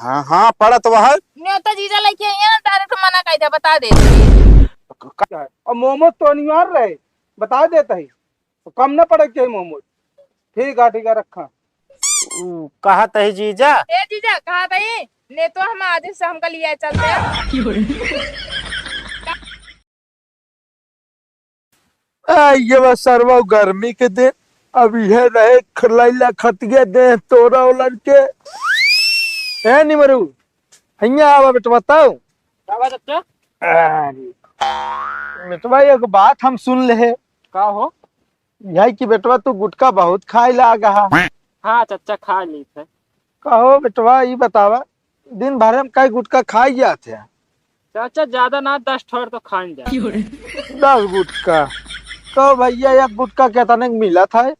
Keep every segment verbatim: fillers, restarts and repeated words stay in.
हाँ, हाँ, पड़त वह। नेवता जीजा लेके आइए ना, direct मना कर दे, बता देते हैं। और मोमोज तो अनिवार्य रहे, बता देते हैं। तो कम ना पड़े के मोमोज। ठीक है, ठीक है, रखा। उ, कहा तही जीजा? ए जीजा, कहा तही? नेवता हम आज से हमका लिया चलते हैं। आ, ये बस सरवा गर्मी के दिन, अब यह रहे खलैला खतिया दे तोरा ओलन के। ए निमरू, हियाँ आवा बेटवा, बताओ। का बात चच्चा? अरे, बेटवा, एक बात हम सुन ले हे। का हो? यही कि बेटवा, तू गुटखा बहुत खाए लाग हा। हाँ चच्चा, खा ली थे। कहो बेटवा, ई बतावा, दिन भर में कई गुटखा खाई जात है? चाचा, ज्यादा ना, दस ठोर तो खान जा। दस गुटखा? कहो भैया, एक गुटखा कितने के मिलत है?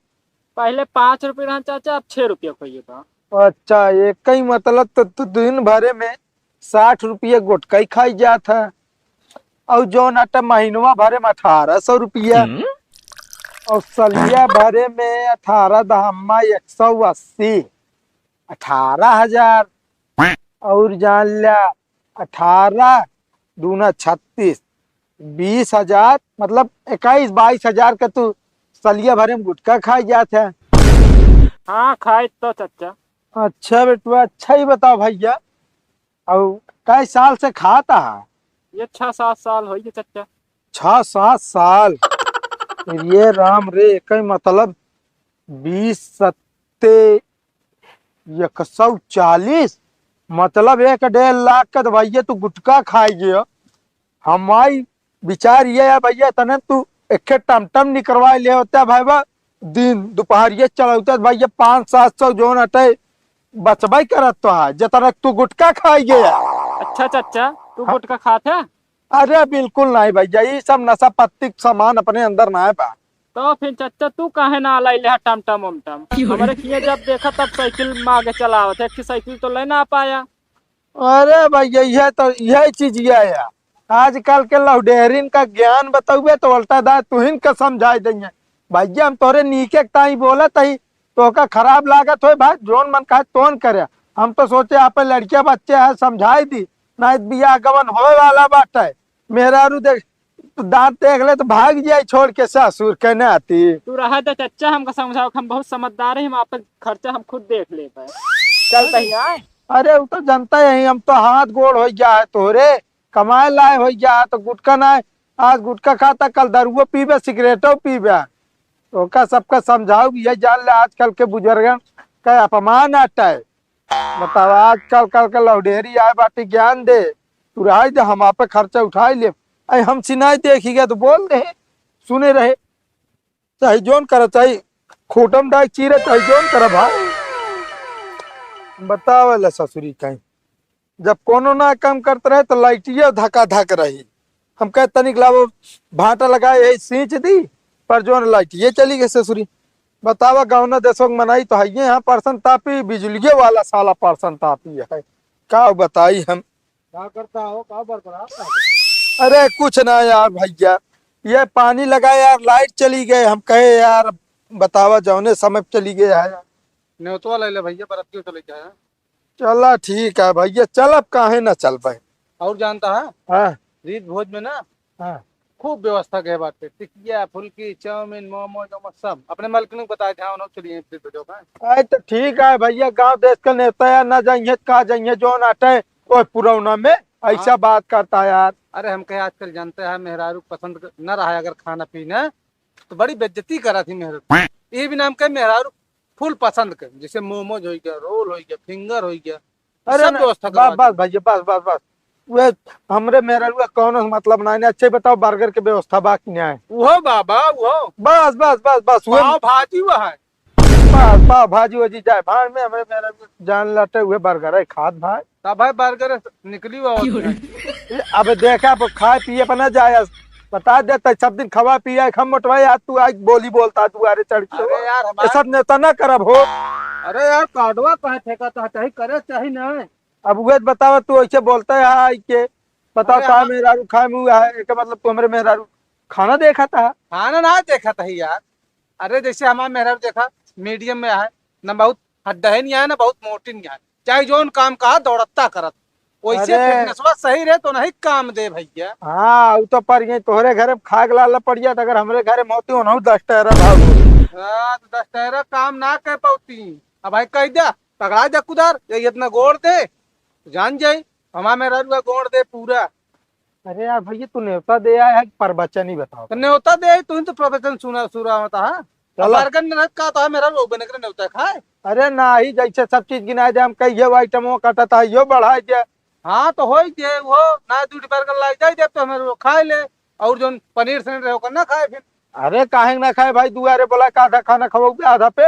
पहले पाँच रुपये रहा चाचा, अब छह रुपये खोइए बा। अच्छा, एक ही मतलब तो तू दिन भरे में साठ रुपये गुटखा ही खाई जात है, और जौन अटे महीनवा भरे में अठारह सौ रुपया, हम्म। और सलिया भरे में अठारह दहम्मा एक सौ अस्सी, अठारह हजार, और जान ल्या, अठारह दूना छत्तीस, बीस हजार, मतलब इक्कीस बाईस हजार का तू सलिया भरे में गुटखा खाई जात है। हाँ, खाए तो चच्चा। अच्छा बेटवा, अच्छा ही बताओ भैया, और कई साल से खाता है? ये छह सात साल होइए चच्चा। छह सात साल? ये राम रे, कई मतलब बीस सत्ते एक सौ चालीस, मतलब एक डेढ़ लाख का तो भैया तू गुटखा खाई गया। हमारी विचार ये है भैया, तने तू एक टमटम निकरवा ले होता है भाई बा, दिन दोपहरिया चलौता है भैया, पाँच सात सौ जौन अटे बचबे करत तो है, जतना तू गुटखा खाई गया। अच्छा चच्चा, तू हाँ। गुटखा खात है? अरे बिल्कुल नहीं भैया, ये सब नशा पत्ती के सामान अपने अंदर ना है बा। तो फिर चच्चा तू काहे ना लाई ले टमटम उमटम? क्यों रे? हमारे किए जब देखा तब साइकिल में आगे चलावत है, एक साइकिल तो ले ना पाया। अरे भैया, यह तो, यह चीज यह है, आजकल के लौडेरिन का ज्ञान बतौबे तो उल्टा दाय तुहिन का समझाई देंगे। भैया, हम तोरे नीके के ताई बोलत हई, तोहका खराब लागत होई भाई, जौन मन कहे तौन करे। हम तो सोचे आपे लड़किया बच्चे हैं, समझाई दी, नहीं बियाह गवन होए वाला बाटे। मेहरारू देख, दांत देख ले तो भाग जाई छोड़ के ससुर के नाती। तू रहा दे चच्चा, हमका समझाओ, हम बहुत समझदार हैं, हम आपन खर्चा हम खुद देख लेबे। चल तही आए। अरे वो तो जनता ही, हम तो हाथ गोड़ हो गया है तोरे, कमाए लाए हो गया है तो गुटखा ना, आज गुटखा खाता कल दारुओ पीबे सिगरेटो पीबे। ओका सबका समझाओ भी है, जान ले आजकल के बुजुर्गन का अपमान अटे। बताओ, आजकल कल के लौडेरी आए बाटी ज्ञान दे, तू रहाई दे, हम आपे खर्चा उठाई लेब। अई हम सिनाई देखी गए तो बोल दे, सुने रहे, चाहे जौन करा, चाहे खूंटम डाइक चीरे, चाहे जौन करा भाई। बतावे ला ससुरी कहीं, जब कोनो ना काम करत रहे तो लाइटिया धका धक रही। हम कहे तनिक लावो भाटा लगाए यही सींच दी, पर जौन लाइटिया चली गई ससुरी। बतावा गौना देशों के मनाई तो है यहाँ परसन तापी, बिजलिये वाला साला परसन तापी है। का बताई हम? का करता हो, का बरबरात है? अरे कुछ ना यार भैया, ये पानी लगा यार, लाइट चली गई। हम कहे यार बतावा जौने समय चली गई है। नेवतवा ले ले भैया, बरतियो चले जाए। चला ठीक है भैया, चल अब काहे ना चल पाए। और जानता है? हाँ। रीत भोज में ना हाँ। खूब व्यवस्था के बाटे, टिकिया, फुल्की, चाउमीन, मोमो, जोमो सब। अपने मालकिन को बताए थे, उन्होंने चलिए फिर वीडियो का। अरे तो ठीक है भैया, गांव देश का नेता है, ना जाइए का जाइए, जौन अटे ओए पुरौना में ऐसा हाँ। बात करता है यार। अरे हम कहे आजकल जानते हैं मेहरारू पसंद क-, न रहा है अगर खाना पीना तो बड़ी बेइज्जती करा थी मेहरारू। ये भी नाम कहे मेहरारू फुल पसंद के, जैसे मोमोज हो गया, रोल हो गया, फिंगर हो गया, अरे सब ना, व्यवस्था बस, करवा बस दी। भैया, बस, बस, बस। वे हमरे मेहररुआ कौनो मतलब ना है। अच्छा ही बताओ, बर्गर के व्यवस्था बा कि ना है? वो बाबा, वो बस, बस, बस, बस, वे पाव भाजी वो है। बस, पाव भाजी वाजी जाए भाड़ में, हमरे मेहररुआ जान लाटे, वे बर्गर है खात भाई। तब भाई बर्गर निकली हुआ होती है। ए, अबे देखा, अब खाए पिए पर ना जाए, बता देता, सब दिन खवा पिया, हम मोटवाए, आज तू आज बोली बोलता दुआरे चढ़ के। अरे यार, ये हमार सब नेता ना करब हो। अरे यार, कार्डवा कहाँ फेंका था, चाहे करे, चाहे नहीं। अब उहे बतावा, तू ऐसे बोलता है, हाँ, आई के बतावा, अरे का हमार मेहरारू खाए में हुआ है, एकर मतलब तू हमरे मेहरारू खाना देखा था? खाना ना देखा था यार। अरे जैसे हमार मेहरारू देखा, मीडियम में है, ना बहुत हड्डा है नहीं है, ना बहुत मोटी नहीं है, चाहे जौन काम कहा दौड़ता करत। वैसे अरे। फिटनेसवा सही रहे तो नहीं काम दे भैया। हाँ, उ तो पर ये तोहरे घरे में खाग लाल पड़ जात, अगर हमरे घरे में होती, उन्हों दस टायरा भाग होती। हाँ, तो दस टायरा काम ना कर पाती। अब भाई कह दे, पकड़ा दे कुदार, ये इतना गोड़ दे, जान जाई, हमार मेहरारू गोड़ दे पूरा। अरे यार भैया, तू नेवता दे आया है कि प्रवचन ही बताओ? तो नेवता दे आई, तू ही तो प्रवचन सुना, सुना होता है। चलो। बर्गर न रहत का तो है, मेहरारू बने करे नेवता खाए। अरे नाही, जैसे सब चीज गिनाए दे, हम कहिए वो आइटम वो कटत है, यो बढ़ाए दे। हाँ, तो होई दे, वो ना दू ठी बर्गर लाई जाए दे, तो हमें वो खाए ले, और जोन पनीर सनीर रहे, ओकर ना खाए फिर। अरे काहे ना खाए भाई, दुआरे बोला का आधा खाना खवाओगे आधा पे,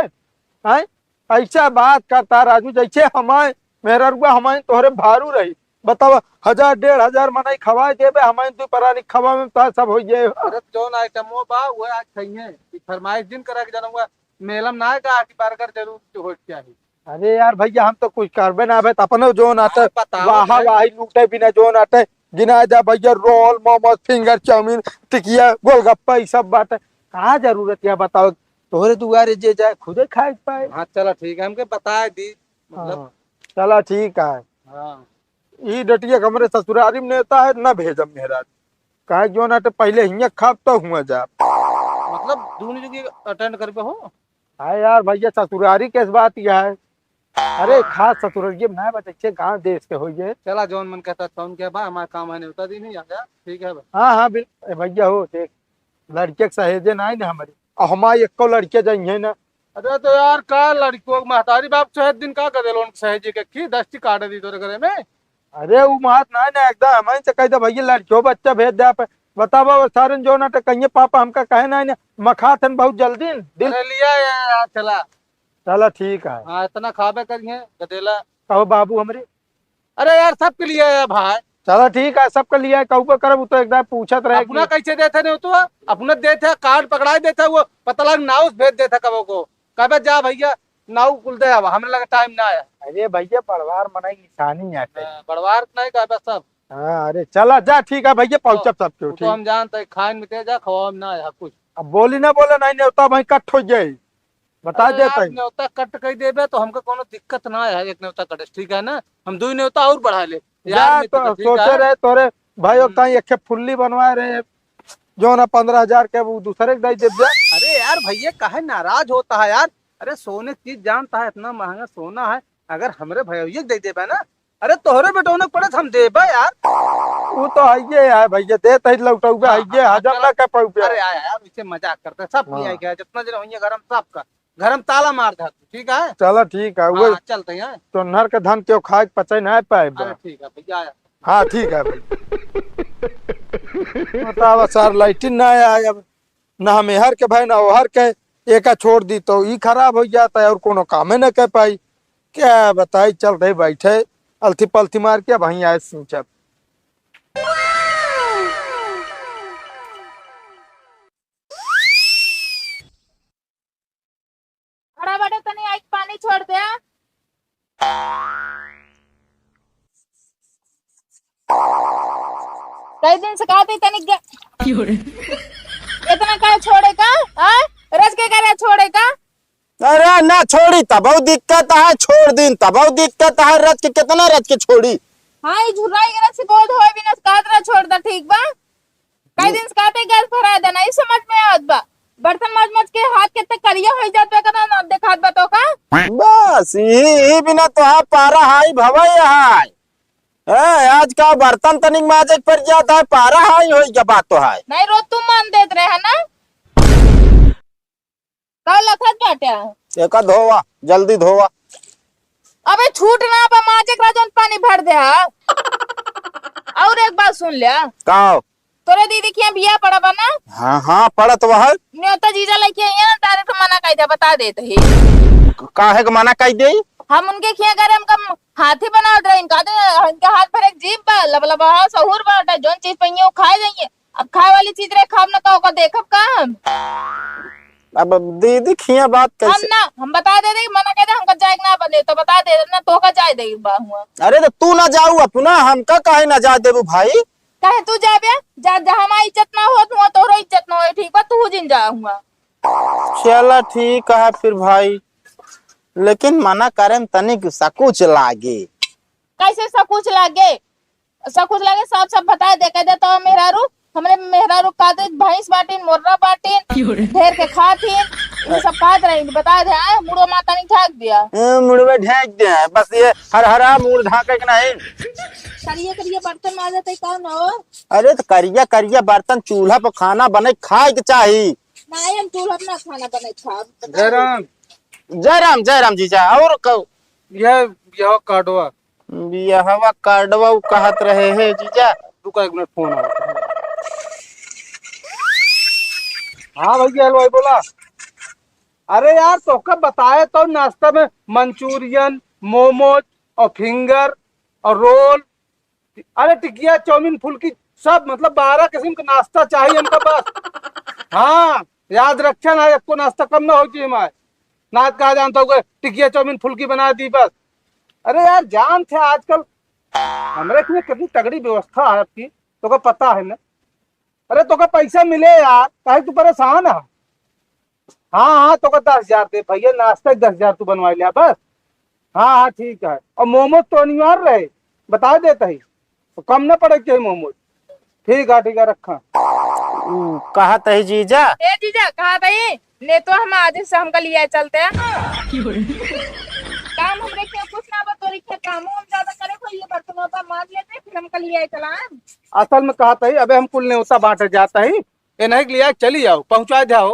हैं? ऐसा बात करता राजू, जैसे हमारे मेहररुआ हमारे तोहरे भारू रही। बताओ, हजार डेढ़ हजार मनई खवाए देबे, हमारे दू परानी खवावे में तो सब हो जाए। अरे जौन आइटमो बा, वो आज खाइए। ई फरमाइश दिन करा के जनउआ, मेलम ना गा कि बर्गर जरूर होए के चाही। अरे यार भैया, हम तो कुछ करबे ना, अबे तो अपने जौन आटे, हाँ, बताओ वाहा ना। वाही लूटे बिना जौन आटे, गिना जा भैया, रोल, मोमोज, फिंगर, चाउमीन, टिकिया, गोलगप्पा, ई सब बाटे। का जरूरत है बताओ, तोहरे दुआरे जे जाए खुदे खाए के पाए। हाँ, चला ठीक है, हमके बताए दी, मतलब। हाँ, चला ठीक है। हाँ। ई डटिया के हमरे ससुरारी में नेता है, ना भेजब मेहराज। काहे जो ना तो पहले हियाँ खाब तो हुआ जाब। मतलब दोनों जगह अटेंड करबे हो? हाँ यार भैया, ससुरारी के बात यह है। अरे खास ससुरारी में ना बचे, गाँव देश के होइए। चला जौन मन कहता तौन के बा, हमारा काम है नेवता दी नहीं आ गया, ठीक है बा। हाँ, हाँ, बिल-, ए भैया हो, देख, लड़के के सहेजे ना है ना हमारे। और हमारे एको लड़के जाइए ना। अरे तो यार, का लड़कियों के महतारी बाप सहेज दिन का कर देलो, उनके सहेजे के की दस्ती काट दी तोरे घरे में। अरे उ बात ना है ना, एकदम हमारे से कह दे भैया, लड़कियों बच्चा भेज दे आप। बतावा वो सारन जो ना तो कहिए पापा हमका कहे ना है ना, मखाथन बहुत जल्दी दिल। अरे लिया यार, चला। चला ठीक है। हाँ, इतना खाबे करिए गदेला। कहो बाबू हमरे। अरे यार, सबके लिए है भाई। चला ठीक है, सबके लिए है, कहू पे करब, उ तो एकदम पूछत रहे अपना कि कैसे देते नहीं तू? अपना देते, कार्ड पकड़ाए देते, वो पता लग नाउस भेज देते कबो को। कहबे जा भैया, नाऊ कुल दे आवा, हमरे लगे टाइम ना आया। अरे भैया, बड़वार मनई निशानी है। हाँ, बड़वार नहीं कहबे सब। हाँ, अरे चला जा, ठीक है भैया, पहुँचब हाँ, सबके, वो तो ठीक। हम जानते हैं, खाइन में तेज है, खवाब ना आया कुछ। अब बोली ना बोले, नहीं नेवता भाई कट हो जाए। बता अरे देता यार, ही। नेवता कट कई देबे तो हमका कोनो दिक्कत ना है, एक नेवता कटे, ठीक है ना? हम दुई नेवता और बढ़ा ले। यार जा, मित्र, तो ठीक सोचे है? रहे तोरे भाई, हम्म। ताई एक फुल्ली बनवाए रहे, जो ना पन्द्रह हजार के, वो दूसरे के दे देब जा। अरे यार भैया, काहे नाराज होता है यार? अरे सोने की चीज जानता है, इतना महंगा सोना है, अगर हमरे भैया के दे देबे ना, अरे तोहरे बेटौने के पड़े तो हम देबे यार। वो तो है ये यार भैया, देत ही लौटौबे, हाँ, है ये हाँ, हजम चलो। ना कर पौबे। अरे यार, यार, इसे मजाक करते हैं, सब हाँ। किया गया, जितना जन होइए घर में सबका, घर में ताला मार दे तू, ठीक है? चलो ठीक है, हाँ, वो चलते हैं। चोन्हर के धन क्यों खाए के पचे ना पाए बा। अरे ठीक है भैया, आया। हाँ ठीक है भाई। बतावा सार, लैट्रिन ना आए अब, ना हम एहर के भाई ना ओहर के, एका छोड़ दी तो ई खराब हो जाता है और कोनो कामे न कर पाई। क्या बताई, चल रहे बैठे अलथी पलथी मार के, वहीं आए सोचत। खड़ा बाटे, तनी आइके पानी छोड़ दे। कई दिन से कहत ही तनी ग-, क्यों रे? इतना का छोड़े का? हाँ? रज के करे छोड़े का? अरे ना छोड़ी, तबहु दिक्कत है, छोड़ दिन, तबहु दिक्कत है, रज के कितना रज के छोड़ी? हाँ, ई झुर्राई के रज से बोध होए बिना कहत रहा छोड़ दा, ठीक बा? कई दिन से कहते गैस भरा देना, ई समझ में आवत बा। बर्तन माज माज के हाथ कितना करिया हो जात बा, कतना ना देखात बा तो का? बस, ई, ई बिना तोहार पारा हाई भवई हाई। ए, आज का बर्तन तनिक माजे के पड़ जात है, पारा हाई होई के बात तो है। नहीं, रोज तू मान देत रहे है ना? का लखत बाटे? एका धोवा, जल्दी धोवा। अबे छूट ना बा, माजे के राजन पानी भर दे हा। और एक बात सुन ले। का? तोरे दीदी के यहाँ बियाह पड़ा बा ना? हाँ, हाँ, पड़त वह। न्योता जीजा लेके आई है ना, डायरेक्ट मना कई दे, बता देत ही। काहे के मना कई दे? हम उनके खिया करे, हमका हाथी बनावत रहे, इनका दे, इनके हाथ भर एक जीभ बा, लबलबा सहूर बा, जोन चीज पहिए वो खाए जाइए। अब खाए वाली चीज रहे, खाब ना का, ओकर देखब का हम? अब दीदी खिया बात हम कैसे? ना, हम बता दे दे, मना कई दे, हमका जाए के ना बने, तो बता दे ना, तोहका जाए दे बा हुआ। अरे तो तू ना जाऊ अपना, हमका काहे ना जाए देबू भाई? काहे तू जाबे? जा, जहाँ हमार इज्जत ना होत हुआ, तोहरो इज्जत ना होई, ठीक बा? तू जिन जा हुआ। चला ठीक है फिर भाई, लेकिन मना करे में तनिक सकुच लागे। कैसे सकुच लागे? सकुच लागे, सब, सब बताए दे, कह दे तो मेहरारू, हमरे मेहरारू का दे, भैंस बाटिन, मोर्रा बाटिन, क्यों रे? ढेर के खातिन, ये सब कहत रही, बताए दे, आए, मुड़ो माता नहीं झाँक दिया। ए, मुड़वे झाँक दिया है, बस ये हर हरा मूड़ झाँके के नहीं। करिया, करिया बर्तन माजत है कौन हो? अरे तो करिया, करिया बर्तन चूल्हा पर खाना बने खाए के चाही। नहीं, हम चूल्हा पर ना खाना बने खाब। जय राम। जय राम, जय राम जीजा। और कहू? यह, यह कार्डवा। बियाहवा कार्डवा उ कहत रहे हैं जीजा। रुका एक मिनट, फोन आवत है। हाँ भैया, हेलो भाई, बोला। अरे यार, तोहका बताए तो नाश्ता में मंचूरियन, मोमोज और फिंगर और रोल, अरे टिकिया, चाउमीन, फुल्की, सब, मतलब बारह किस्म का नाश्ता चाहिए हमका बस। हाँ, याद रखे ना, एको नाश्ता कम ना होइ चाहिए हमारे। ना कहा जानता हूँ, टिकिया, चाउमीन, फुल्की बना दी बस। अरे यार, जानत है आजकल हमरे इसमें कितनी तगड़ी व्यवस्था है आपकी, तोका पता है ना? अरे तोका पैसा मिले यार, काहे तू परेशान है? हाँ, हाँ, तोका दस हजार दे भैया, नाश्ता के दस हजार तू बनवा लिया बस। हाँ, हाँ, ठीक है। और मोमोज तो अनिवार्य रहे, बता देता ही, तो कम ना पड़े के मोमोज। ठीक है, ठीक है, रखा। उ, कहत ही जीजा। ए जीजा, कहत ही, ने तो हम आज से हमका लिया चलते हैं। काम हमरे के कुछ ना बा, तोरी के काम हम ज्यादा करे, कोई ये बर्तनों का मार लेते, फिर हमका लिया चला। असल में कहत ही, अबे हम कुल नेवता बांटे जाता ही, ये नहीं लिया, चली जाओ, पहुंचा जाओ।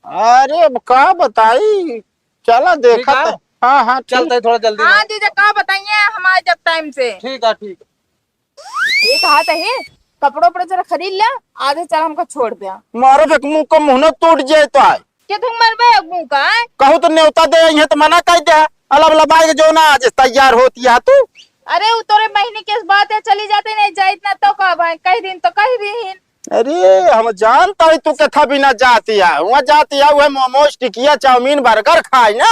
अरे अब का बताई, चला देखा ठीक है। तो। हाँ, हाँ, ठीक। चलता ही थोड़ा जल्दी हाँ में। जीजा, का बताइए, हम आ जाब टाइम से। ठीक है, ठीक। ये कहत ही, कपड़ो उपड़ो जरा खरीद ले, आधे चल हमका छोड़ दे। मारो एक मुंह का मुंह ना टूट जाए तो आए। के तुम मरबे एक मुंह का, आए? कहू तो नेवता दे, यहाँ तो मना कर दे। अलग लबाई के जो ना आज तैयार होती है तू। अरे वो तोरे बहिनी के बात है, चली जाते नहीं जाइत ना तो का भाई, कह दिन तो कह दिन। अरे हम जानता ही तू केथा बिना जाती है, वहाँ जाती है वह मोमोज, टिकिया, चाउमीन, बर्गर खाए ना।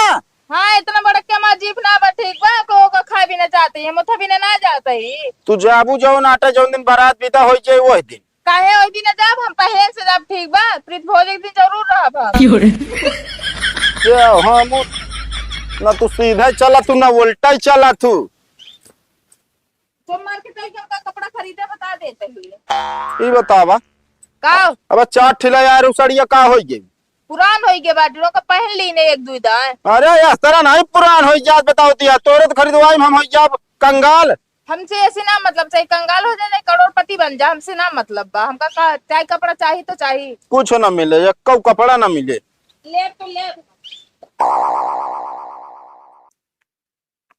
हाँ, इतना बड़ा के हमार जीभ ना बा, ठीक बा, को, को खाए बिना जाती है, मोथा बिना ना जाता ही। तू जाबू जौन आटा जौन दिन बारात विदा होइ जाए वही दिन। काहे ओई दिन जाब, हम पहले से जाब, ठीक बा, प्रीत भोज एक दिन जरूर रहब हम। क्यों रे? क्या हम ना तू सीधा चला तू ना उल्टा ही चला तू। सोमवार के चल के उनका कपड़ा खरीदे बता देते ही। ई बतावा। का? अब चार ठिला यार उ सड़िया का होई गई? पुरान होई गए बाटे, ओका पहन ली ने एक दुई दाए। अरे, इस तरह नहीं पुरान होई जात, बताओ तो यार, तोरे तो खरीदवाई में हम होई जाब कंगाल। हमसे ऐसे ना मतलब, चाहे कंगाल हो जाए, चाहे करोड़पति बन जा, हमसे ना मतलब बा। हमका का, चाहे कपड़ा चाही तो चाही। कुछ ना मिले, एक्को कपड़ा ना मिले। ले तो ले।